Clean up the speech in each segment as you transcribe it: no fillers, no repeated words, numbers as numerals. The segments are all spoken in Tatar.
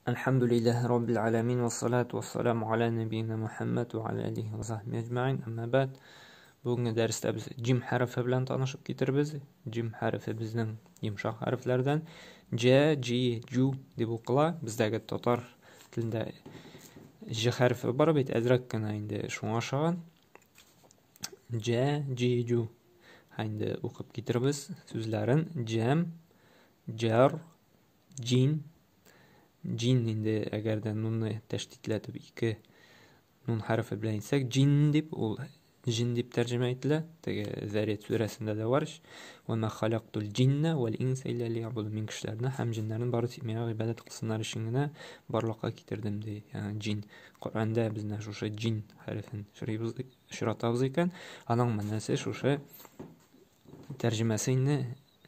Әлхәмдүлилләһи раббил галәмин вассалату вассаламу аля нәбиина Мухәммәд ва аля алихи ва сахбихи әҗмәгыйн. Әмма бәд. Бүгенге дәрестә без җим хәрефе белән танышып китербез. Җим хәрефе безнең йомшак хәрефләрдән. Җә, җи, җу дип укыла. Бездәге татар телендә җ хәрефе бар бит, әзрәк кенә инде шуңа ошаган. Җә, җи, җу. Һә инде укып китербез сүзләрен. Җәм, җәр, Җин. Җин инде әгәр дә нунны тәшдидләтеп ике нун хәрефе белән әйтсәк, җин дип ул җин дип тәрҗемә ителә. Теге Зәрият сүрәсендә дә бар. Ва ма халактул җиннә вәл инса илля лиябудун. Мин кешеләрне һәм җиннәрне бары тик миңа гыйбадәт кылсыннар өчен генә барлыкка китердем ди. Ягъни җин. Коръәндә без менә шушы җин хәрефен очратабыз икән, аның мәгънәсе шушы тәрҗемәсе инде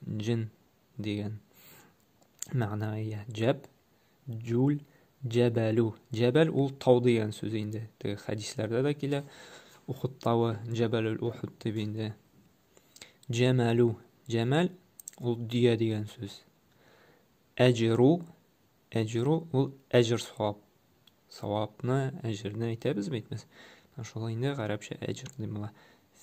җин дигән мәгънәгә ия. Җәб, җүл, җәбәлү. Җәбәл ул тау дигән сүз инде. Теге хәдисләрдә дә килә. Ухуд тавы, җәбәлүл Ухуд дип инде. Җәмәлү. Җәмәл ул дөя дигән сүз. Әҗру, әҗру ул әҗр савап. Савапны, әҗерне әйтәбез бит без. Шул инде гарәпчә әҗер дип була.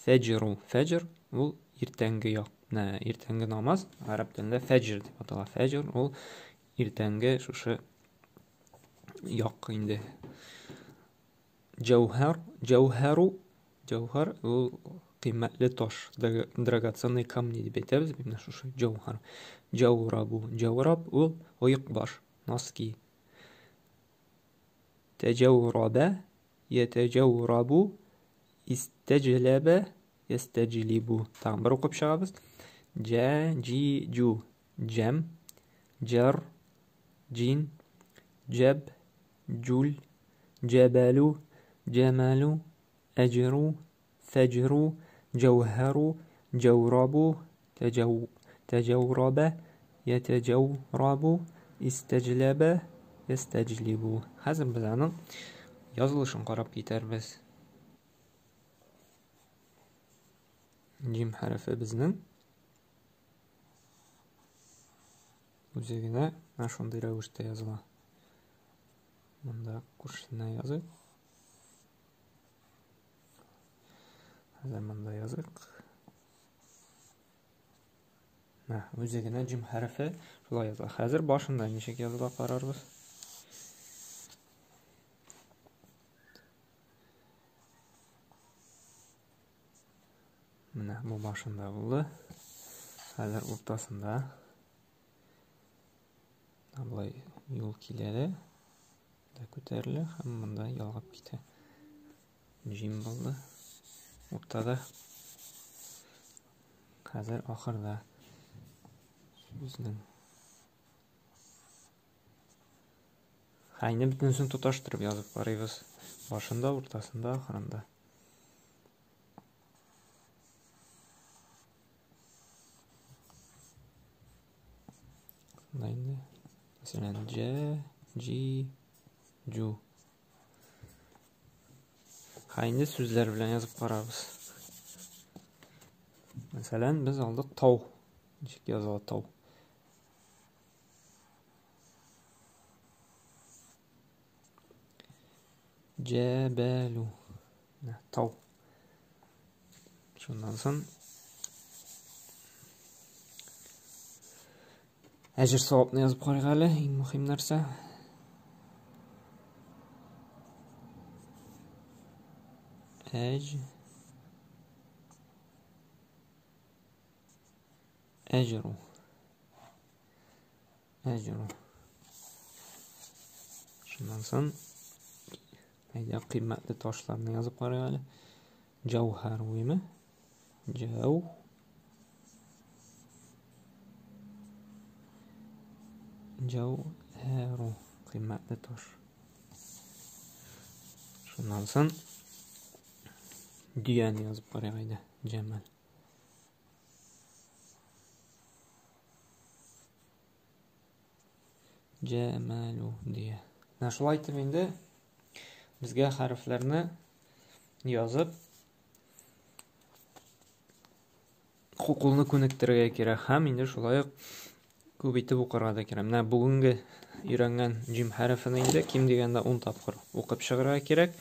Фәҗру, фәҗр ул иртәнге як. Менә иртәнге намаз гарәп телендә фәҗр дип атала. Фәҗр ул иртәнге шушы як инде. Җәүһәр, җәүһәру, җәүһәр ул кыйммәтле таш, драгоценный камни дип әйтәбез бит менә шушы җәүһәр. Җәүрабу, җәүраб ул оекбаш, носки. Тәҗәүрабә, ятәҗәүрабу, истәҗләбә, ястәҗлибу. Тагын бер укып чыгабыз. Җә, җи, җу. Җәм, җар, җин, җәб, җүл, җәбәлү, җәмәлү, әҗру, фәҗру, җәүһәру, җәүрабу, тәҗәү, тәҗәүрабә, ятәҗәүрабу, истәҗләбә, ястәҗлибу. Хәзер без аның язылышын карап китәрбез. Җим хәрефе безнең үзе генә менә шундый рәвештә языла. Монда күршесенә языйк. Хәзер монда языйк. Менә үзе генә җим хәрефе шулай языла. Хәзер башында ничек языла карарбыз. Менә бу башында булды. Хәзер уртасында. Болай юл килә дә, да күтәрелә һәм монда ялгап китә. Җим булды. Уртада. Хәзер ахырда сүзнең. Хәйне бөтенесен тоташтырып язып карыйбыз. Башында, уртасында, ахырында. Шунда инде. Мәсәлән, Җ, Җ, Җу. Һә, инде сүзләр белән язып карабыз. Мәсәлән, без алдык тау. Ничек языла тау? Җәбәлү. Тау. Шуннан соң әҗер савапны язып карыйк әле, иң мөһим нәрсә. Әҗ Әҗру. Әҗру. Шуннан соң әйдә кыйммәтле ташларны язып карыйк әле. Җәүһәр уймы? Җәү. Җәүһәру кыйммәтле таш. Шуннан соң дөяне язып карыйк әйдә. Җәмәл. Җәмәлү дия. Менә шулай итеп инде безгә хәрефләрне язып кулны күнектерергә кирәк һәм инде шулай ук Күп итеп укырга да кирәк. Менә бүгенге өйрәнгән җим хәрефен инде ким дигәндә 10 тапкыр укып чыгарга кирәк.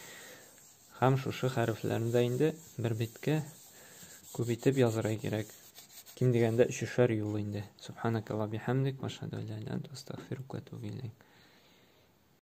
Һәм шушы хәрефләрне дә инде бер биткә күп итеп язарга кирәк. Ким дигәндә өчешәр юл инде. Субханакалла бихамдик, ва ашһаду ан ла иляха илля анта, астагфирука ва атубу илейк.